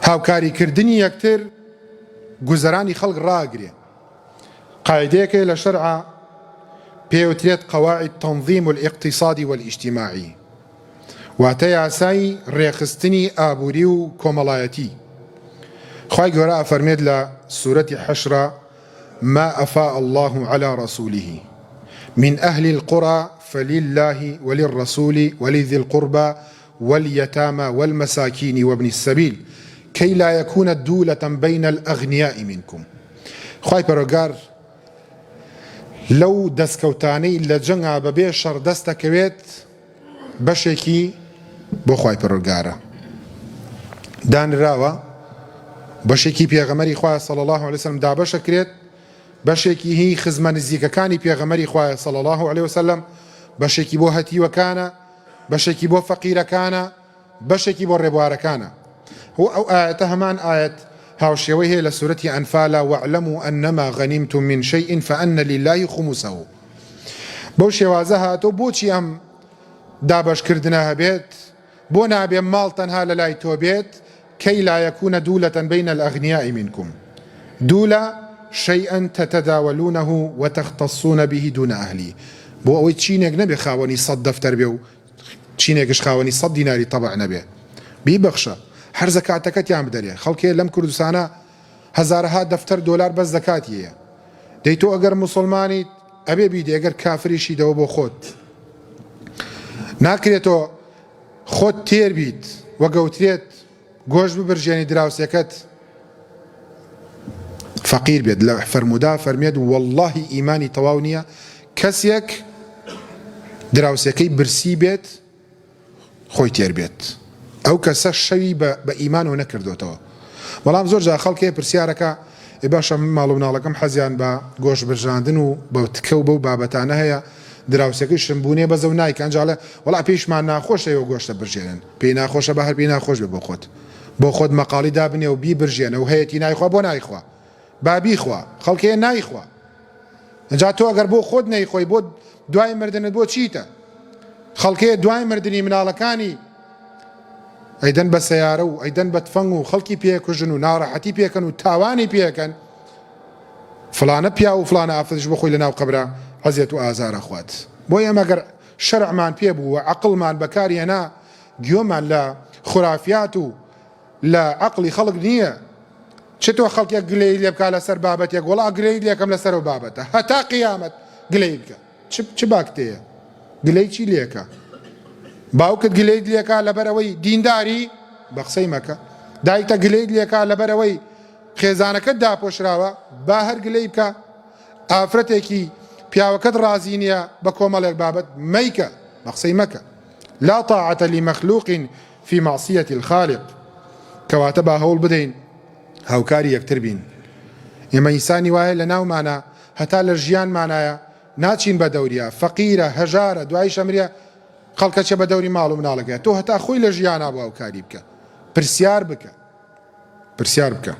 هاوکاری کردنی یەکتر گوزەرانی خەڵک ڕاگرێ. قاعیدەیەک هەیە لە شەرعا پێوترێت قواعد تنظیم الاقتصادی والاجتماعی واتە یاسای ڕێکخستنی ئابووری و کۆمەڵایەتی. خوای گەورە ئەفەرمێت لە سورەتی حەشرا ما افاء اللە علی رسوله من اهل القری فللە وللرسول ولذی القربی والیتامی والمساکین وابن السبیل کی لا یکون دولە بین الاغنیاء منکم خوای پەروەردگار لەو دەستکەوتانەی لە جەنگا بەبێ شەڕ دەستەکەوێت بەشێکی بۆ خوای پەروەردگارە دانراوە بەشێکی پێغەمەری خوایە صلی الله علیه وسلم دابەشەکرێت بەشێکی هی خزمە نزیکەکانی پێغەمەری خوایە صلی الله علیه وسلم بەشێکی بۆ هەتیوەکانە بەشێکی بۆ فەقیرەکانە بەشێکی بۆ ڕێبوارەکانە هو ئەو ئایەتە هەمان ئایەت هاوشێوەی هەیە لە سورەتی ئەنفالا واعلموا انما غنمتم من شیء فان لله خمسه بەو شێوازە هاتۆ بۆچی ئەم دابەشکردنە هەبێت بۆ نابێ ماڵ تەنها لە لای تۆ بێت کەی لا یەکونە دولة بین الاغنیاء منکم دولە شیئا تتداولونه وتختصون به دون اهله بۆ ئەوەی چینێک نەبێ خاوەنی سەت دەفتەر بێ و چینێکش خاوەنی سەت دیناری تەبع نەبێ بیبەخشە هەر زەکاتەکەتیان بدەرێ خەڵکێ لەم کوردستانە هەزارەها دەفتەر دۆلار بەس زەکاتی هەیە دەی تۆ ئەگەر موسڵمانیت ئەبێ بیدەی ئەگەر کافریشی دەوە بۆ خۆت ناکرێت تۆ خۆت تێر بیت وە گەوترێت گۆشت ببرژێنی دراوسێکەت فەقیر بێت لە فەرمودا فەرمێت واللهی ئیمانی تەواو نییە کەسێک دراوسێکەی برسی بێت خۆی تێر بێت ئەو کەسە شەوی بە بە ئیمانەوە نەکردۆتەوە بەڵام زۆر جار خەڵک هەیە پرسیارەکە ئێ باشە من ماڵ و مناڵەکەم حەزیان بە گۆشت برژاندن و بە تکە و بەو بابەتانە هەیە دراوسێکەیشم بوونێ بەزە و نایکە ئەنجا ئەڵێ وەڵا پێیشمان ناخۆشە ئێوە گۆشتە برژێنن پێی ناخۆشە با هەر پێی ناخۆش بێ بۆ خۆت بۆ خۆت مەقاڵی دابنێ و بیبرژێنە و هەیەتی نایخوا بۆ نایخوا با بیخوا خەڵک هەیە نایخوا جا تۆ ئەگەر بۆ خۆت نەیخۆی بۆ دوای مردنت بۆ چیتە خەڵکەیە دوای مردنی مناڵەکانی ئەیدەن بە سەیارە و ئەیدەن بە تفەنگ و خەڵکی پێکوژن و ناڕەحەتی پێکەن و تاوانی پێکەن فلانە پیا و فلانە ئافرەتیش بۆ خۆی لە ناو قەبرا عەزێت و ئازار ئەخوات بۆ ئێمە گەر شەرعمان پێ بوو و عەقڵمان بەکار هێنا گوێمان لە خورافیات و لە عەقڵی خەڵک نییە چ تۆ خەڵکێک گلەیی لێ بکا لەسەر بابەتێک وەڵا گلەیی لێکەم لەسەر ئەو بابەتە هەتا قیامەت گلەیی بکە چ چ باکتەیە گلەی چی لێکە باوکت گلەیت لێکا لەبەرەوەی دینداری بە قسەی مەکە دایکتە گلەیت لێکا لەبەرەوەی خێزانەکەت داپۆشراوە با هەر گلەی بکە ئافرەتێکی پیاوەکەت ڕازی نییە بە کۆمەڵێک بابەت مەیکە بە قسەی مەکە لا طاعة لمخلوق فی معصیە الخالق کەواتە با هەوڵ بدەین هاوکاری یەکتر بین ئێمە ئینسانی وایە لە ناومانە هەتا لە ژیانمانایە ناچین بە دەوریا فەقیرە هەژارە دوایش ئەمرێ خەڵکە چێ بە دەوری ماڵ و مناڵەکەی تۆ هەتا خۆی لە ژیانا بۆ هاوکاری بکە پرسیار بکە پرسیار بکە.